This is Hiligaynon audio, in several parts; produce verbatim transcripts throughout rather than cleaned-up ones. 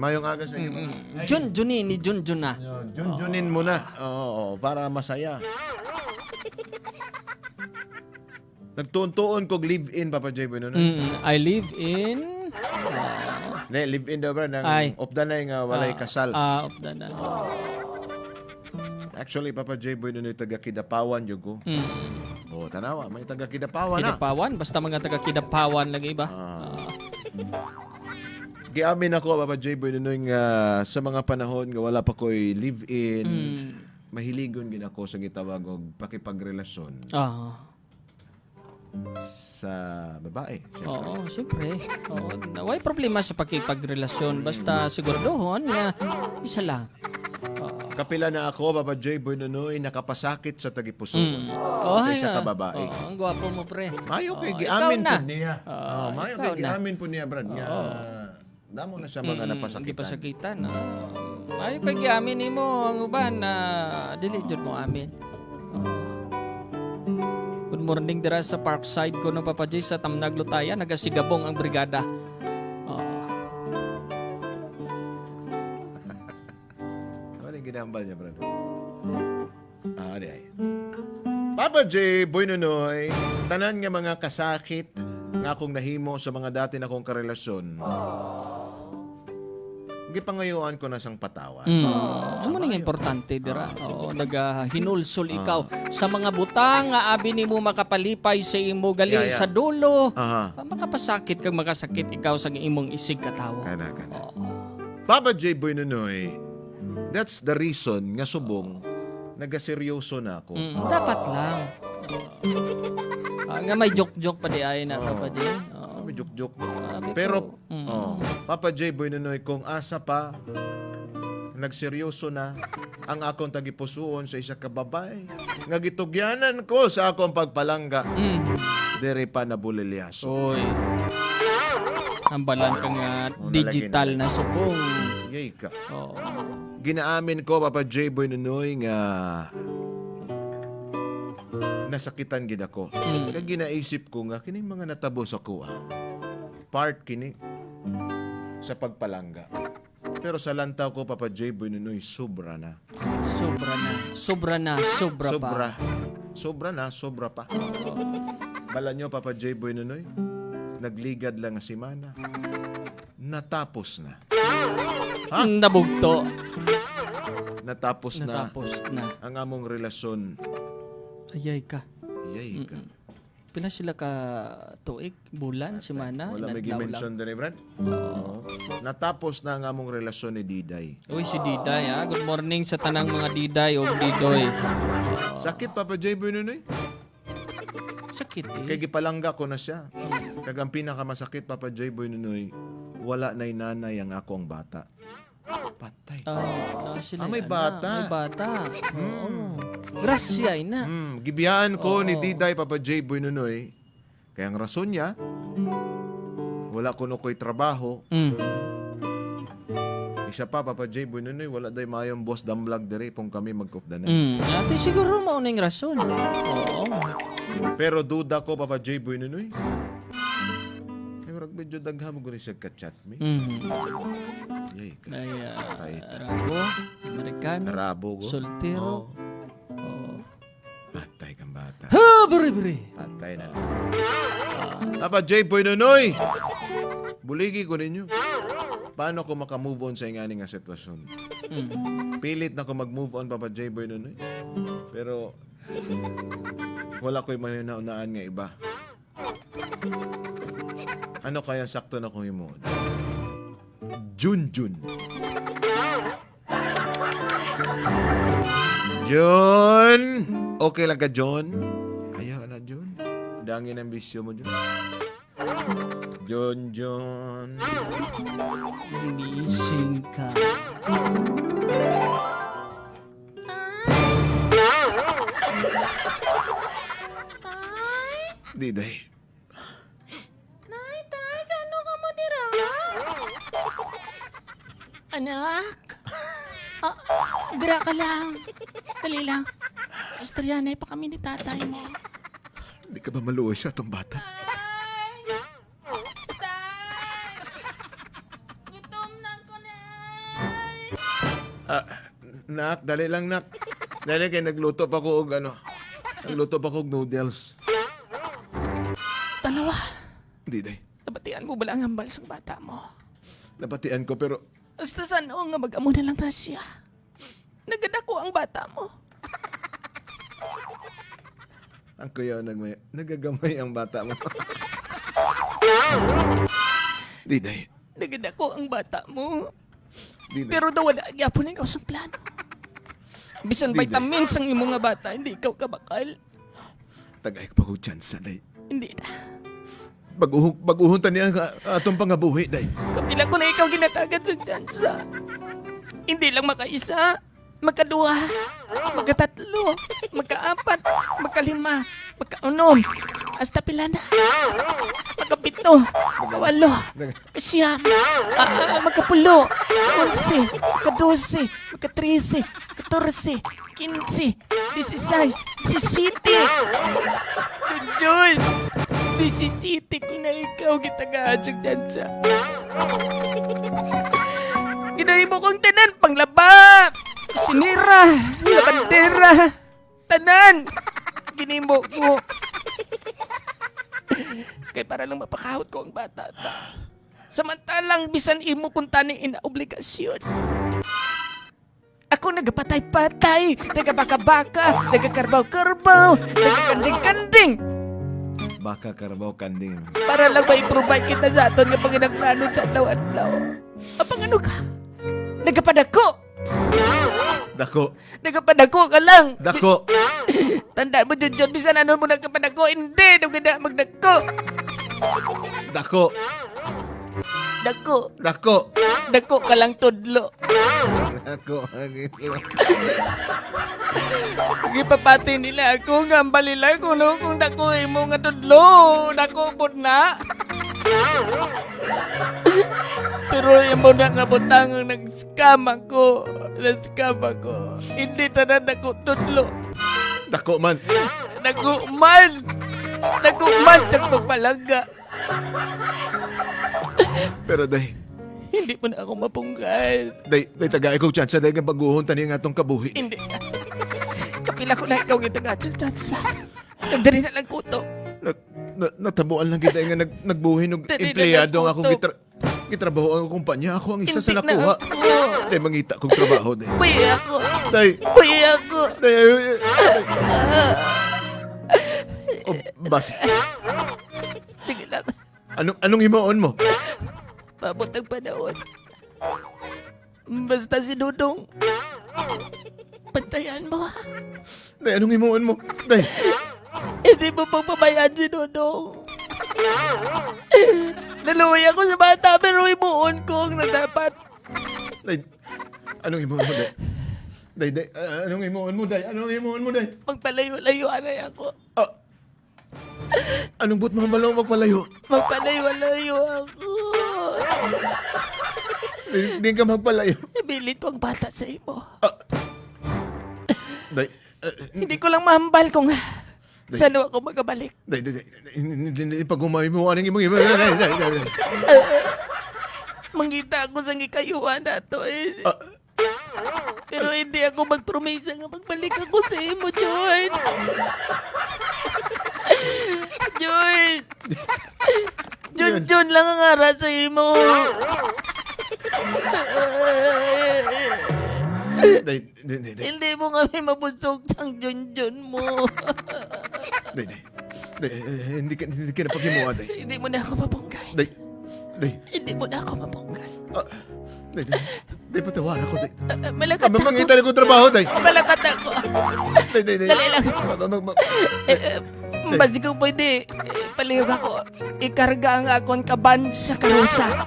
Mayong aga sa inyo. Mm-mm. Ay. Junjunin, ni Junjun na. Yo, junjunin mo na. Oo, oo, para masaya. Nagtuon-tuon kog live-in, Papa J Boy Nonoy. Mm, I live in, ah, Ne, live-in daw, Brad, ang Ay. updanay nga walay Ah, kasal. ah, updanay. Actually, Papa J Boy Nonoy, taga Kidapawan jud ko. Mm. Oh, tanawa, may taga Kidapawan na. Kidapawan? Basta mga taga Kidapawan lagi ba? Ah. Ah. Giamin ako, Papa J Boy Nonoy, nga sa mga panahon nga wala pa ko'y live-in, Mm. mahiligon gid ako sa gitawag og pakipagrelasyon Ah. sa babae, syempre. Oo, syempre. Oo, na-, way problema sa pakipagrelasyon. Basta siguraduhon nga isa lang. Oo. Kapila na ako, Papa J Boy Nonoy, nakapasakit sa tagipusoon Mm. Oh, sa ay, isa ka ah. babae. Oo, ang gwapo mo, pre. Mayo kay Oo, giamin ikaw na. pud niya. Oo, Oh, mayo ikaw kay na. giamin pud niya, Brad, nga Oo. damo na siya mga Mm, napasakitan. gipasakitan, oo. Mayo kay giamin nimo ang uban na dili jud mo amin. Oo. Good morning dira sa Parkside ko, no, Papa J, sa Tamnag, Lutayan, nagasigabong ang brigada. Oo. Ano yung ginambal niya, brother? Ah, di ay. Papa J, Boy Nonoy, tanan nga mga kasakit nga akong nahimo sa mga dati nakong karelasyon, gipangayuan ko na sang patawad. Mm. Amo ning Maayo. importante dira. Ah. Oo, nagahinulsol Ah. ikaw sa mga butang nga abi nimo makapalipay sa imo gali Yeah, yeah. sa dulo. Aha. Ah, makapasakit kag makasakit ikaw sa imong isig katawo. Kana, kana. Oo. Papa J, Boy Nonoy, that's the reason nga subong nagaseryoso na ako. Mm, dapat lang. Ah, nga may joke-joke pa di ay na, Oo. Papa J. Oo. May joke-joke. Sabi Pero, ko, mm. oh, Papa J, Boy Nonoy, kung asa pa nagseryoso na ang akong tagipusuon sa isa ka babae nga gitugyanan ko sa akong pagpalangga, Mm. diri pa nabulilyaso. Oy. Hambalan ka nga Oh, digital nalagay na na. subong. Yay ka. Oo. Ginaamin ko, Papa J, Boy Nonoy, nga nasakitan gid ako. Mm. Kag ginaisip ko nga kining mga natabo sa kuha, part kini sa pagpalangga. Pero sa lantaw ko, Papa J, Boy Nonoy, sobra na. Sobra na. Sobra na. Sobra pa. Sobra. Sobra na, sobra pa. Bala nyo, Papa J, Boy Nonoy, nagligad lang nga semana. Natapos na. Ha? Nabugto. Natapos na Natapos na. ang among relasyon. Ayay ka. Ayay ka. Mm-mm. Pila sila ka tuig, bulan, Patay. semana, Wala may inadlaw lang. gi-mention diri, Brad. Oo. Oo. Natapos na ang among relasyon ni Diday. Uy, si Diday, ha? Good morning sa tanang mga Diday o Didoy. Sakit, Papa J, Boy Nonoy. Sakit, eh. Kay gipalangga ko na siya. Hmm. Kag ang pinakamasakit, Papa J, Boy Nonoy, wala na'y nanay ang akong bata. Patay. Ah, ah, sila, Ah, may ano, bata. may bata. Hmm. Oo. Grasya, ina. Hmm, gibiyaan ko ni Oo. Diday, Papa J, Boy Nonoy. Kaya ang rason niya, wala kuno ko'y trabaho. Mm. Isa pa, Papa J, Boy Nonoy, wala day mayong boss damlag diri kung kami magkupdanan. Mm. Ate, siguro mao na yung rason. Oo. Pero duda ko, Papa J, Boy Nonoy. Ay, murag medyo daghan mo gani siya ka-chat, mi. Mm. Yay, ka. Ay, ah, Kaita. Arabo, Amerikano, Arabo ko. Soltero. Oo. Oo. Patay kang bata. Ha, bri, bri. Patay na lang. Papa J, Boy Nonoy, buligi ko ninyo. Paano ko makamove on sa ingani nga sitwasyon? Mm. Pilit na ko mag-move on, Papa J, Boy Nonoy. Pero wala ko'y mahinaunaan nga iba. Ano kaya sakto na kong himuon? Junjun. Jun! Okay lang ka, Jun? Ayaw na, Jun. Dangin ang bisyo mo, Jun. Jun, Jun. Gising ka. Tay? Diday. Nay, tay, kano ka mo dira? Anak? Ah, dira ka lang. Dali lang. Istoryahanay pa kami ni tatay mo. Di ka ba maluoy sa atong bata? Tay! Tay! Gutom na ko na. Ah, nak, dali lang, nak. Dali kay nagluto pa ko og ano. Nagluto pa ko og noodles. Tan-awa. Di, day. Nabatian mo bala ang hambal sang bata mo? Nabatian ko, pero Hasta san-o nga mag-amo na lang na siya? Nagadako ang bata mo. Ang kuya, nagmay-, nagagamay ang bata mo. Di, day. Nagadako ang bata mo. Di, day. Pero daw wala gyapon ikaw sang plano. Bisan Di, day. Vitamins ang imo nga bata, hindi ikaw kabakal. Tagay ko pa ko tsansa, day. Hindi na. Baguhon, baguhon ta niya nga atong pangabuhi, day. Kapila ko na ikaw ginatagad sa tsansa. Hindi lang makaisa, makaduha, makatatlo, makaapat, makalima, makaunom, hasta pila na? Makapito, makawalo, Nag- makasiyam, ah, makapulo, onse, makadose, makatrese, katorse, kinse, disisais, disisiyete. Junjun, disisiyete ko na ikaw gitagaan sa tsansa. Ginahimo kong tanan, panglaba, kusinera, labandera, tanan. Ginimo ko. Kay para lang mapakahot ko ang bata ta. Samantalang bisan imo kuntani ina obligasyon. Ako nagapatay-patay, nagabaka-baka, nagakarbaw-karbaw, nagakanding-kanding. Baka, karbaw, kanding. Para lang ma-improve kita sa aton nga panginahanglanon sa adlaw-adlaw. Apang ano ka? Nagapadako! Dako. Nagapadako ka lang. Dako. Tanda mo, Junjun, bisan ano mo nagkapadako, hindi, daw gina magdako. Dako. Dako. Dako. Dako ka lang tudlo. Dako ang ito. Gipapati nila ako nga ang balila kuno kung dako imo nga tudlo. Dako pud na. Pero imo na nga butang ang nag-scam ako. Na-scam ako. Hindi tanan dako tudlo. Dako man. Dako man. Dako man, tsag pagpalangga. Pero, day. Hindi mo na ako mapunggan. Day, day, tagai ko tsansa, day, nga baguhon tani nga atong kabuhi. Hindi. Kapila ko na ikaw nga taga tsansa. Kag diri na lang kuto. Na, na, natabuan lang kita nga nag, nagbuhin og Diri na empleyado lang ang akong kuto. gitra-, gitrabaho ang kumpanya. Ako ang isa sa Hindi na nakuha. ako. Day, mangita kong trabaho, day. Buhi ako. Day. Buhi ako. Day, ay, ay, ay. Oh, basi. Sige lang. Anong, anong himuon mo? Paabot ang panahon. Basta si Dodong, pantayan mo, ha? Day, anong himuon mo? Day. Hindi mo pagpabayaan si Dodong. Naluoy ako sa bata, pero himuon ko ang nadapat. Day, anong himuon mo, day? Day, day, ah, anong himuon mo, day? Anong himuon mo, day? Magpalayo-layo, anay ako. Ah, Anong buot mo, Malong, magpalayo? Magpalayo-layo ako. Di, di ka magpalayo. Ibilin ko ang bata sa imo. Ah. Day, eh, Hindi ko lang mahambal kung Day. saan ako magabalik. Day, day, day, day, hindi, hindi, hindi, pag-umay mo, anong imong iba? Day, day, day, day. Mangita ako sa gikayuhan nato, eh. Ah. Pero hindi ako magpromisa nga magbalik ako sa imo, Jun. Jun. Jun, Jun. Jun lang ang ara sa imo. Day, day, day, day. Hindi mo kami mabusog sang Jun, Jun mo. Day, day. Day, eh, hindi ka, hindi ka na paghimuha, day. Hindi mo na ako mapunggan. Day, day. Hindi mo na ako mapunggan. Ah, day, day. Day, patawaran ako, day. Ah, ah, malakat Ah, ako. mamangita na ko trabaho, day. Malakat ako. Day, day, day. Dali lang. Ma-, ma-, ma-, ma-, Eh, eh, Day. basi kung pwede, eh, palihog ako. Ikarga ang akon kaban sa karusa.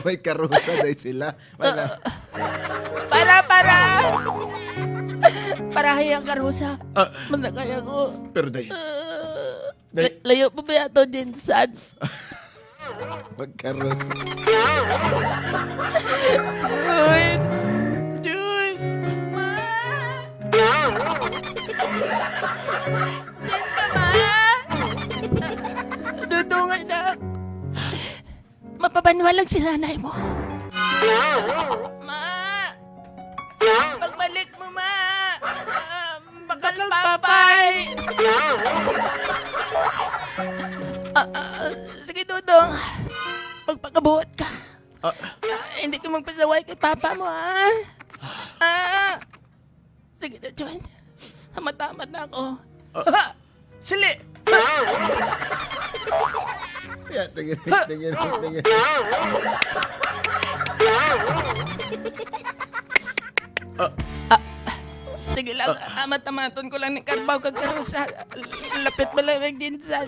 May karusa, day, sila. Wala. Ah, para, para. Parahi ang karusa. Ah. Manakay ako. Pero, day. Ah. Day. La-, layo pa ba ato, Jinsan? Magkarusa. Jun! Jun! Ma! Jun ka, ma! Dudungan na. Mapabanwa lang si nanay mo. Ma! Hindi ka magpasaway kay papa mo, ha? Ah! Sige na, John. Hamat-hamat na ako. Ah. Ha! Sili! Ya, tingin, tingin, tingin. Ah. Ah, sige lang, ah, hamat-hamaton ko lang ni karbaw kag karusa. Lapit pa lang ang ginsan.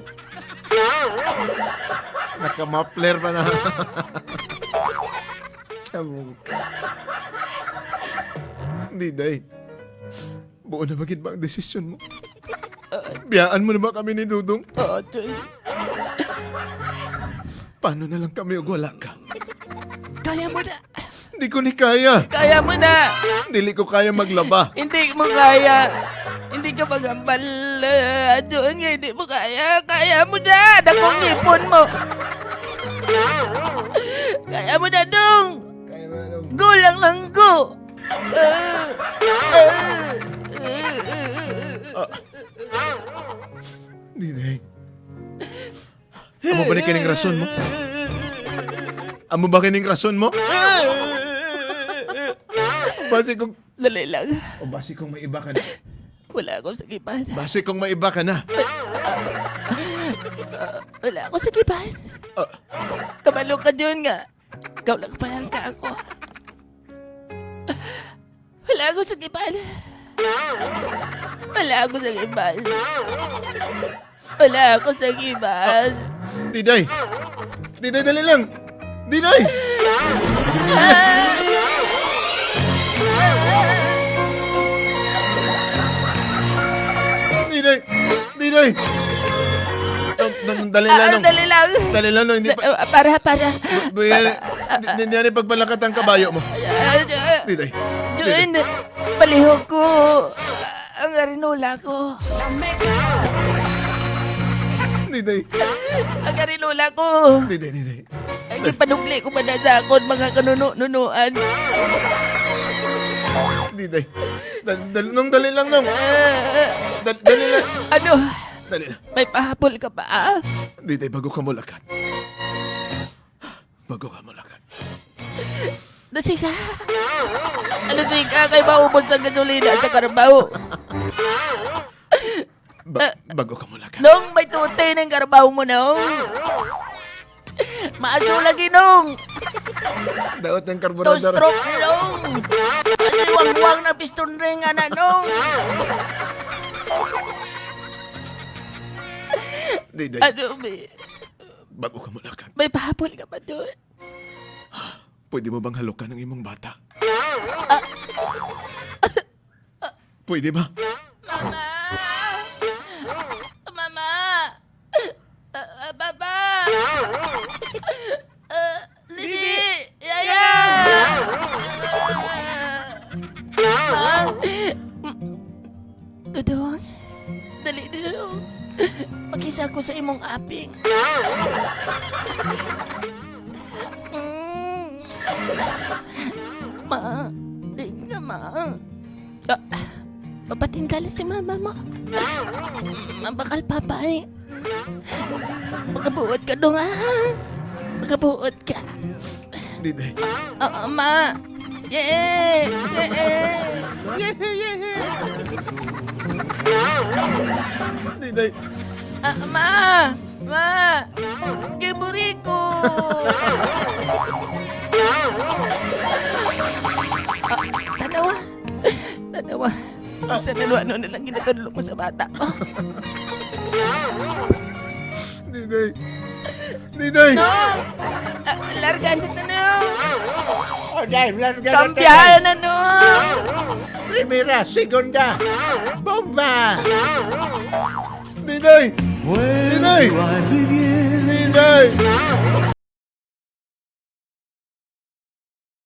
Naka-muffler pa na. Sabog. Diday. Buo na ba gid ba ang desisyon mo? Ah. Biyaan mo na ba kami ni Dudong? Oo, Choy. Paano na lang kami ug wala ka? Kaya mo na. Di ko ni kaya. Kaya mo na. Dili ko kaya maglaba. Hindi mo kaya. Hindi ka maghambal, ah, John, nga hindi mo kaya. Kaya mo na. Dakong ipon mo. Kaya mo na, Dong. Kaya mo na, Dong. Go lang lang, go. Ah. Diday. Amo ba ni kining rason mo? Amo ba kining rason mo? Basi kung Dali lang. O basi kung may iba ka na. Wala akong sagipan. Basi kung may iba ka na. Wala akong sagipan. Ah. Kabalo ka, John, nga ikaw lang pala ang kaako. Wala akong sagipan. Wala akong sagipan. Wala akong sagipan. Diday! Diday, dali lang! Diday! Ah! Diday! Diday! Nang, nang, dali lang, Ah, Nong. Dali lang. Dali lang, Nong. Hindi pa Ah, para, para. Bu-, bu-, Para, yan, ah, di, di, di, yan yung pagpalakat ang kabayo mo. Ah, ah, Diday. Diday. John, palihog ko. Ang arinola ko. Diday. Ang arinola ko. Diday, Diday. Ang ipanukli ko pa na sa akon, mga kanuno-nunuan. Diday. Dal-, dal-, Nong, dali lang, Nong. Ah. Dal-, dali lang. Ano? Dali lang. May pahabol ka pa, ah? Diday, bago ka mulakat. Bago ka mulakat. Nasiga. Ano, di ka kay maubos ang gasolina sa karbaw? Ba-, Ah. bago ka mulakat. Nong, may tuti ng karbaw mo, Nong. Maaso lagi, Nong. Daot ng karburador. Two-stroke, Nong. Kasi wangwang na piston ring, ana, Nong. Diday. Ano, may Bago ka mulakat. May pahabol ka pa doon. Pwede mo bang halukan ang imong bata? Ah. Pwede ba? Mama! Mama! Ah, ah, Papa! Ah, Lili! Yaya! Ma! Dodong, dali, Dodong. Makisa ko sa imong aping. Mm. Ma, di ka, Ma. Ah, mapatingala si mama mo. Mabakal, Papa, eh. Magabuot ka, Dong, ah. Magabuot ka. Diday. Oo, Ma. Yay! Yay! Yay! Yay! Diday. Ah, Ma! Ma! Kay buriko! Ah, tanawa. Tanawa. Ah. Sa nalwano na lang ginatulog mo sa bata ko. Diday. Diday. No! Ah, larga na to, no! Oh, dahil larga na to, Kambiyahan Day. Na, no! Primera, segunda. Bomba! Diday! Diday! Diday!